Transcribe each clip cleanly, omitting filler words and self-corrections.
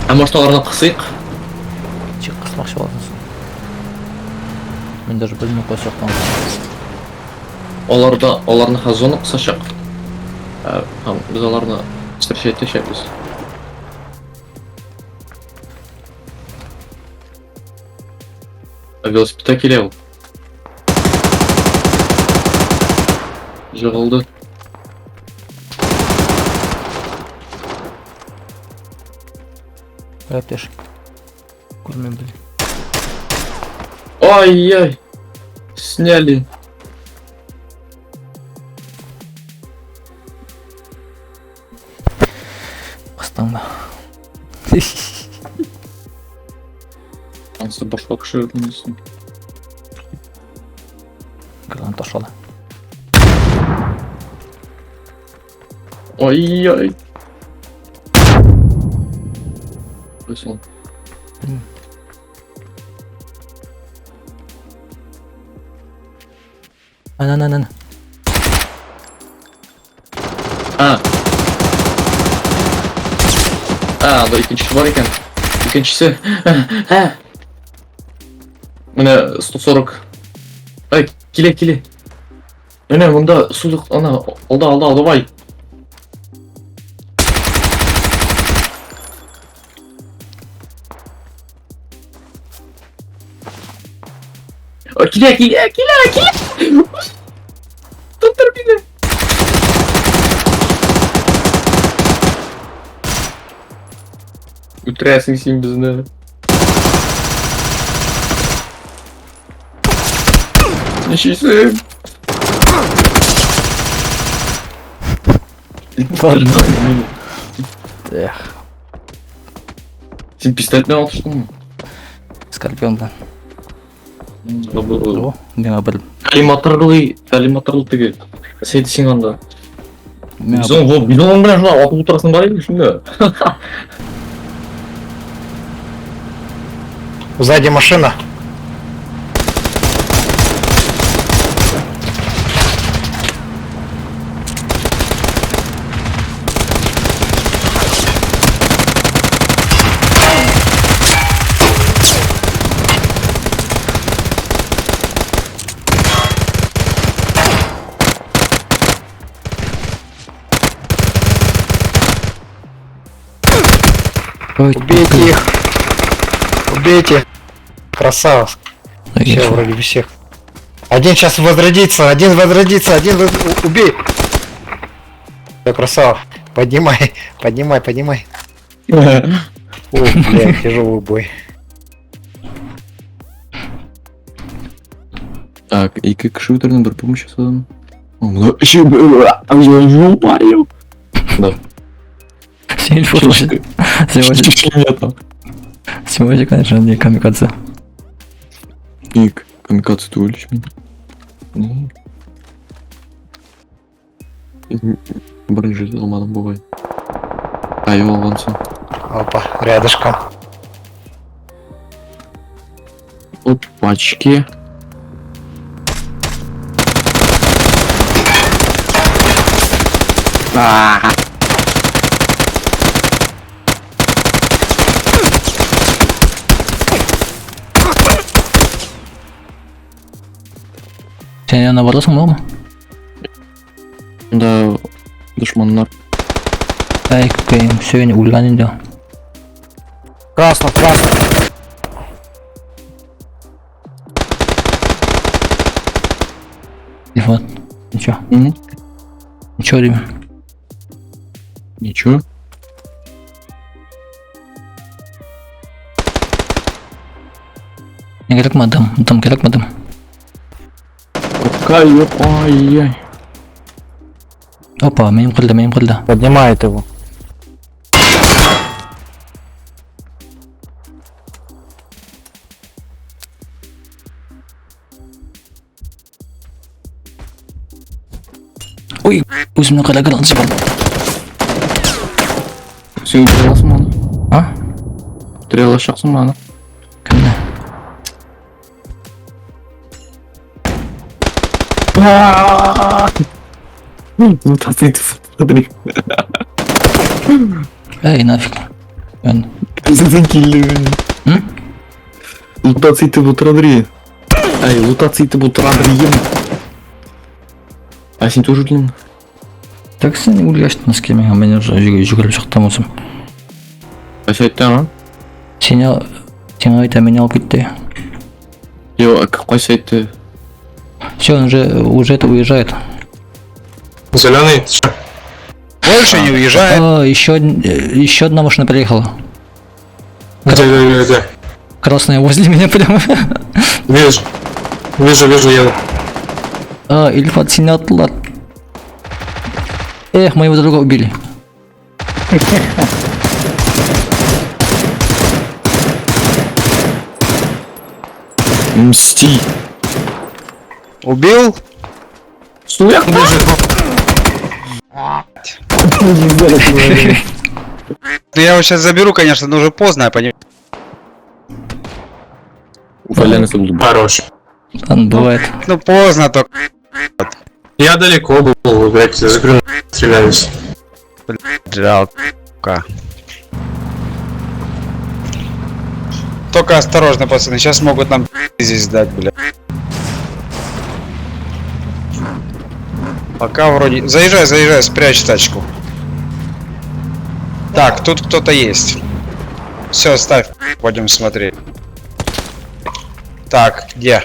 Ә может аларны кысыйк? Ничек кысмакчы буласың син? Мин даже белмим кайсы яктан. Аларда аларны хәзер зона кысачак. Ә, һәм без аларны встречать итәчәкбез. Ә велосипедта килә ул. Жығылды. Әптәш. Күрмим бел. Ай-яй! Сняли. Кыстыңмы? Ансы башка кеше белмисең. Гранат ташлады. Ай-яй. Кайсы ул? Белмим. Ана, ана, ана. А. А, анда икенчесе бар икән. Икенчесе. Ә. Менә 140. Ай, килә, килә. Менә монда сулык, ана, алда, алда, давай. О, килә, килә, килә, килә. Тоттыр мине. Үтерәсең син безне. Нишлисең? Ладно. Эх, Син пистолет белән атыштыңмы? Скорпион белән. О, миңа бер Коллиматорлы, коллиматорлы теге. Син син анда. миңа Бизон, во, бизон белән шулай атып утырасың бар инде шунда. Сзади машина. Ой, Убейте их. Убейте. Красава. Ой, Все, ничего. вроде бы всех. Один сейчас возродится, один возродится, один убей. Да, красава. Поднимай, поднимай, поднимай. О, бля, тяжелый бой. Так, ике кеше үтердем, бер помощь ясадым. О, монда өче ё-моё. Да. Син фото. Сегодня, сегодня, конечно, не камикадзе. Ник, камикадзе түгел ич мин. Ну. Бронежилет алмадым бугай. Ай, алгансың. Опа, рядышком. Опачки. А. Син янына барасыңмы, юкмы? Да, дошманнар. Әй, күкәем, все, инде үлгән инде. Красно, красно. Телефон. Ничего. М? Ничего, дим. Ничего. Не кирәкме дым? Дым кирәкме дым? Какая, ай-яй. Опа, минем кылды, минем кылды. Поднимает его. Ой, үземне кайда гранат җибәрдем. Син үтерә аласыңмы аны? А? Үтерә алачаксыңмы аны? Кемне? Ну, смотри. Эй, нафиг. Мен Безнең килде мин. М? Лутаться итеп утырадыр иде. Ай, лутаться итеп утырадыр идем. А син тоже үлдең? Так син үлгәч носки миңа мин уже йөгереп чыктым үзем. Кайсы әйтте аңа? Сине сиңа әйтә мине алып китте. Йо, кайсы әйтте? Все, он уже это уезжает. Зеленый, ты чё? Больше не уезжает. А, еще одна машина приехала. Где, где, где, где? Красная возле меня прямо. Вижу. Вижу, вижу, еду. А, Ильфат сине аттылар. Эх, моего друга убили. Мсти. Убил? Суяк Да я его сейчас заберу, конечно, но уже поздно, я понимаю. Уфалянысы булды. Хорош. Ладно, бывает. Ну поздно только. Я далеко был, блядь, за грен стрелялись. Жалко. Только осторожно, пацаны, сейчас могут нам здесь дать, бля. Пока вроде... Заезжай, заезжай, спрячь тачку. Так, тут кто-то есть. Все, ставь, пойдем смотреть. Так, где?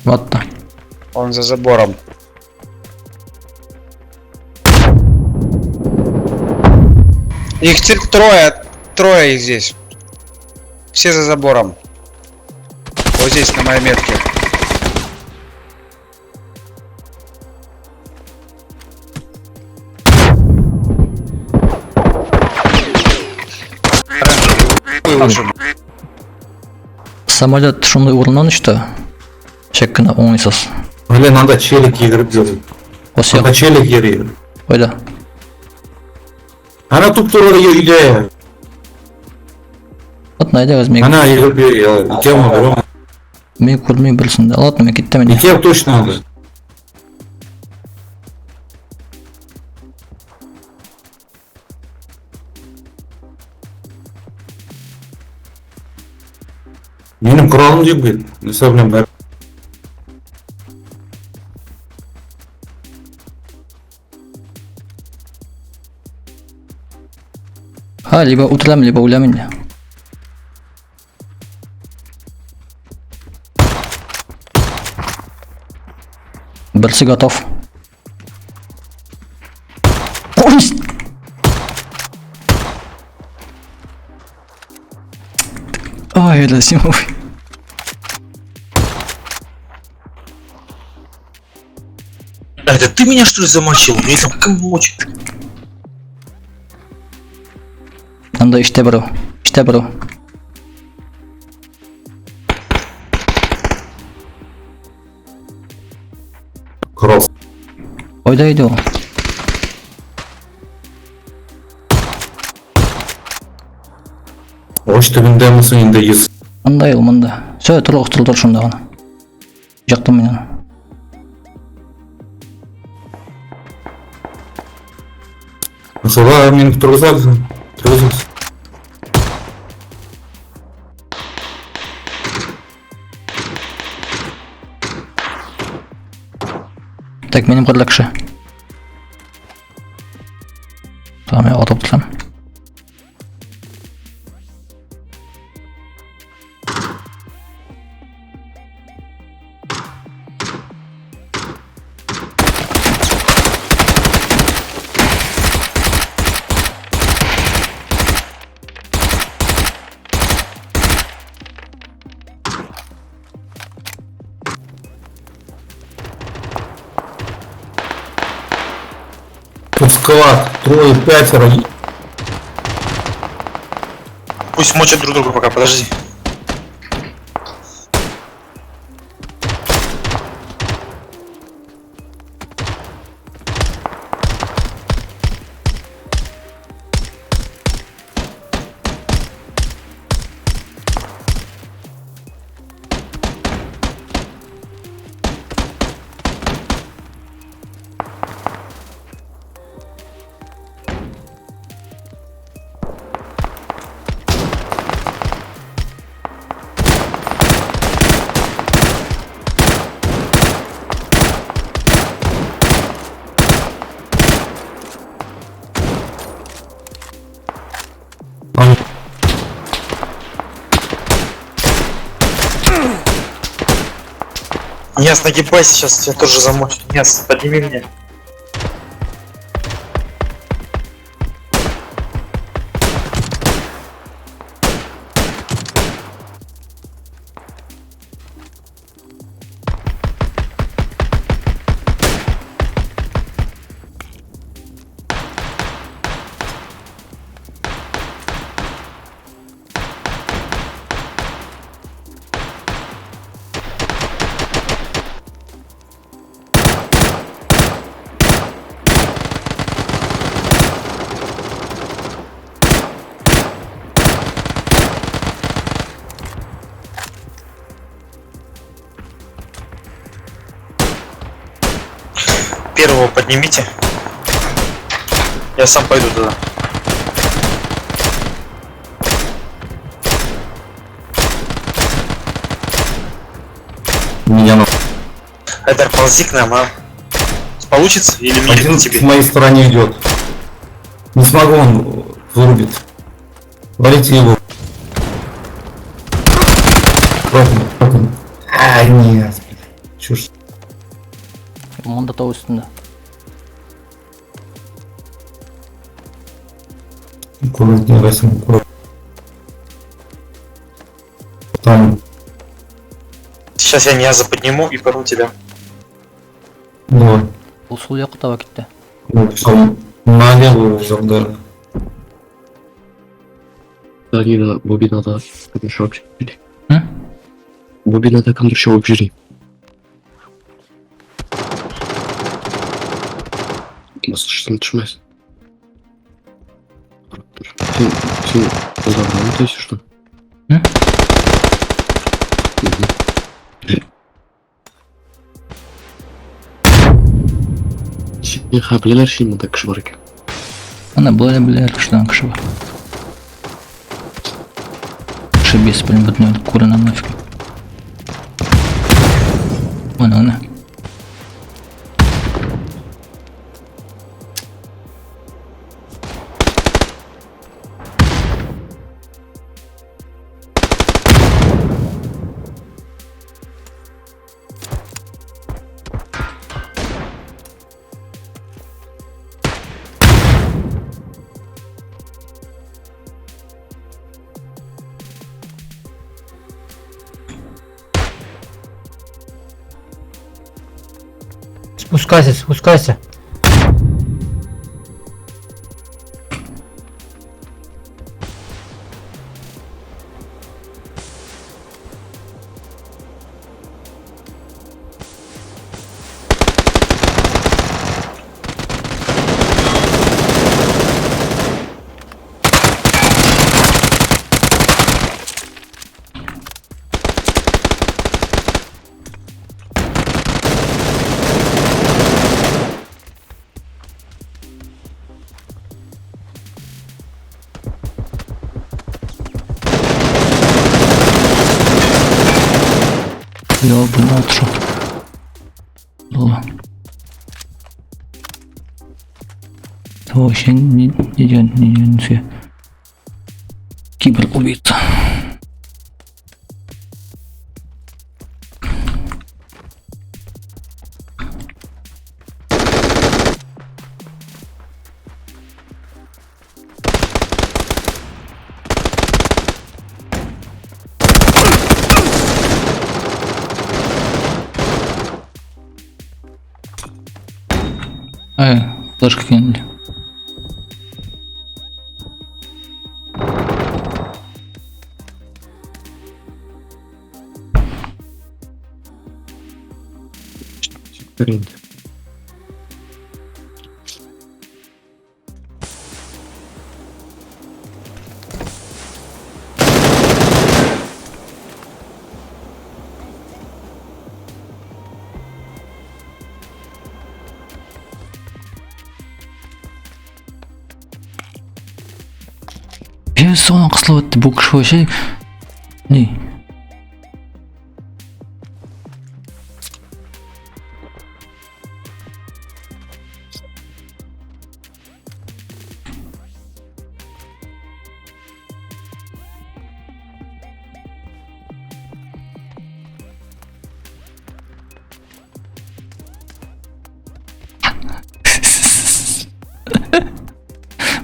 Вот так. Он за забором. Их трое, трое их здесь. Все за забором. Вот здесь, на моей метке. Оранжевый лучше. Самолет шундый урыннан очты. Чак кына уңайсыз. Блин, надо челик йөгереп йөри. Осы Надо челик йөри. Кайда? Ана туп-туры йөри. Вот найдегез мин. Ана йөгереп йөри. Тема бро. Мин күрмим берсен дә. Ладно, мин киттем инде. Икәү точно надо. Минем коралым юк бит. Нәрсә белән бер. Ха, либо үтерәм, либо үләм инде. Берсе готов. Ой! Ай, Расимов. А это ты меня что ли замочил? Мне там как мочит. Анда эштә берәү. Эштә берәү. Корал. Кайда иде ул? Агач төбендә мусың инде йөз. Анда ул монда. Все, тор, тор, тор шунда гына. Жактым мин аны. Шуга мин торгызасың. Торгызасың. Так, минем кадәр кеше. Tamam, я атып торам. Тут склад. Трое, пятеро. Пусть мочат друг друга пока, подожди. Нес, нагибайся, сейчас тебя тоже замочат. Нес, подними меня. Первого поднимите. Я сам пойду туда. Меня на... Айдар, ползи к нам, а? Получится? Или мне Один к тебе? с моей стороны идет. Не смогу, он вырубит. Валите его. Прокнул, прокнул. А, нет. Чушь. Монда тау өстендә. Аккуратнее, Васим, аккуратнее. Там, Сейчас я Нияза подниму и потом тебя. давай. Ул сул якка таба китте. Вот, всё, на левую взял, да. Да, не надо, Бобби надо контршоп жри. М? Бобби надо контршоп жри. Басышсын төшмәс. Син, син забрал то есть что? М? Мгм. Син хәблеләр шин монда кеше бар икән. Ана болай беләләр кешедән кеше бар. Кеше бес белән бөтенләй күренә нафиг. Ана, ана. Спускайся, спускайся. Ёбаный шо. Было. Вообще не не не не Кибер убийца. Флешка кинули. Инде. Соны кысылып өтте бу кеше вообще не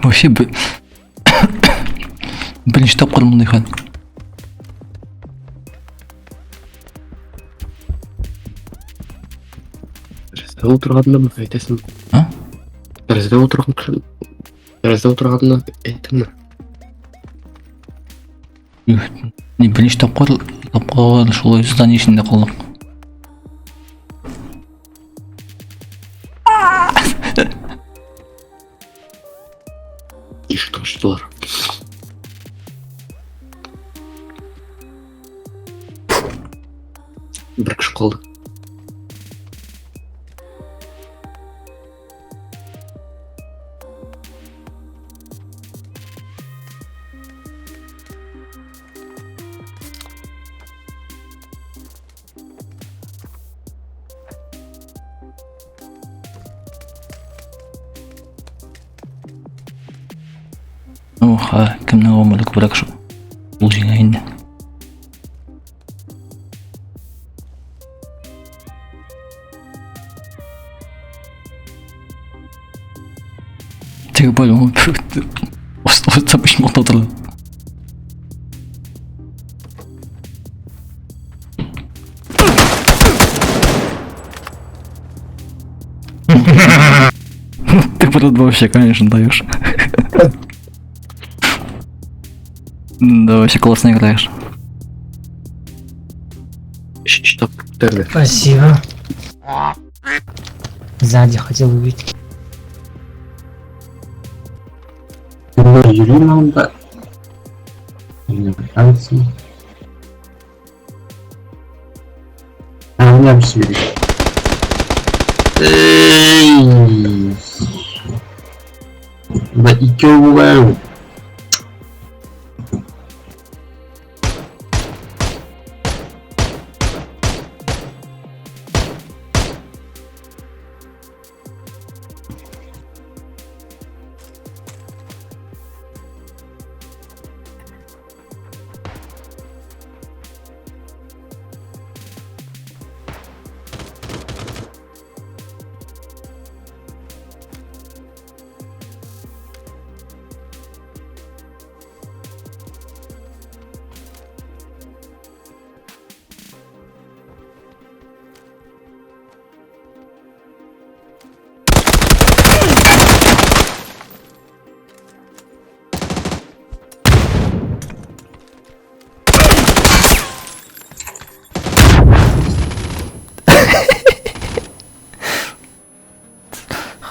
Вообще беренче тапкыр мондый хәл. Тәрәзәдә утырганны әйтәсең. А? Тәрәзәдә утырган кеше. Тәрәзәдә утырганны әйттеңме? Не, беренче тапкыр шулай здание эчендә калдык. Ишек ачтылар. Бер кеше калды. Оха, кемнең гомере күбрәк шул. Ул җиңә инде. Теге по-любому почему-то отырды. Ты брат вообще, конечно, даешь. Да, вообще классно играешь. Штаб күтәрелә. Спасибо. Сзади хотел убить. Йөрим анда. Мне нравится. А, у меня все. Эй! Да икәү булам.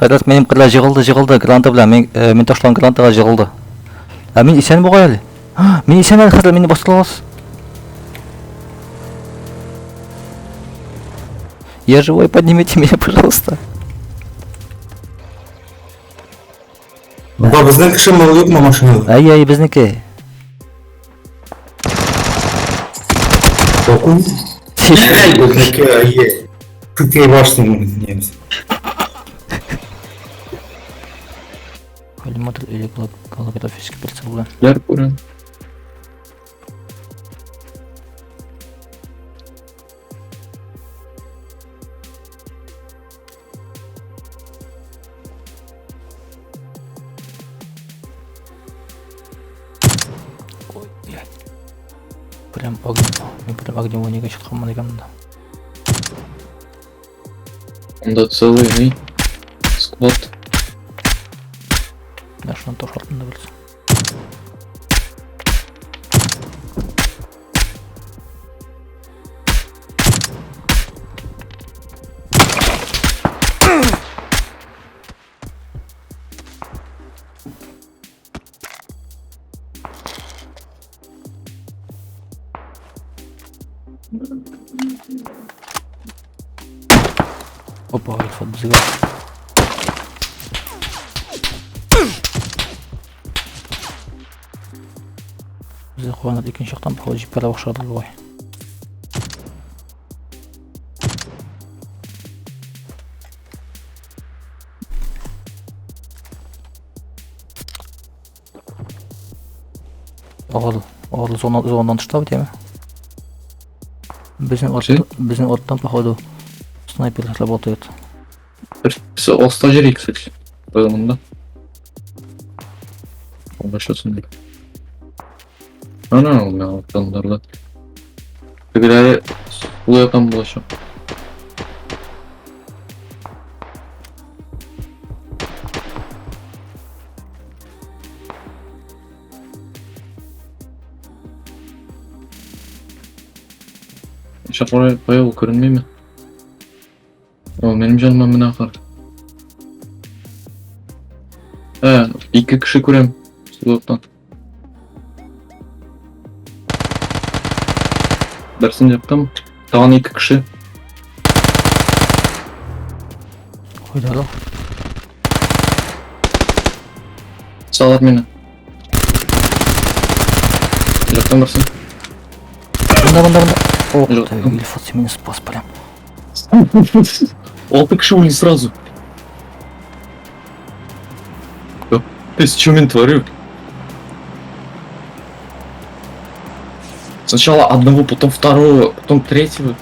Хайрат минем кырда җыгылды, җыгылды, граната белән. Мин ташлаган гранатага җыгылды. Ә мин исән бугай әле. Мин исән әле, хәзер мине бастыралар. Я живой, поднимите меня, пожалуйста. Ба, безнең кешеме ул юкмы машинада? Әй, әй, безнеке. Какой? Безнеке, әйе. Ты башсың, немец. Коллиматор или голографический прицел белән. Яр күрәм. Ой, блядь. Прям огневой, мин прям огневой нигә чыкканмын икән монда. Анда целый ни? Склад. Менә шуны таш артында белсен. Опа, Альфа безгә. Безгә куанып икенче яктан походу җибәрә башлады бугай. Алар, алар зонадан тышта бит, әйме? Безнең Че? арт, безнең арттан походу снайпер работает. Берсе аста йөри, кстати. Монда. Обращаться. Ана, ул миңа аттандырды. Тегеләре сул яктан булачак. Шаклар кая ул күренмиме? О, минем җаныма менә ахыр. Ә, ике кеше күрәм сул яктан. Берсен яптым. Тагын ике кеше. Куйдылар ул. Салар мине. Яптым берсен. Монда, монда, монда. Ох Жоқ. ты, Ильфат, син мине спас прям. Алты кеше үлде сразу. Капец, что мин творю? Сначала одного, потом второго, потом третьего.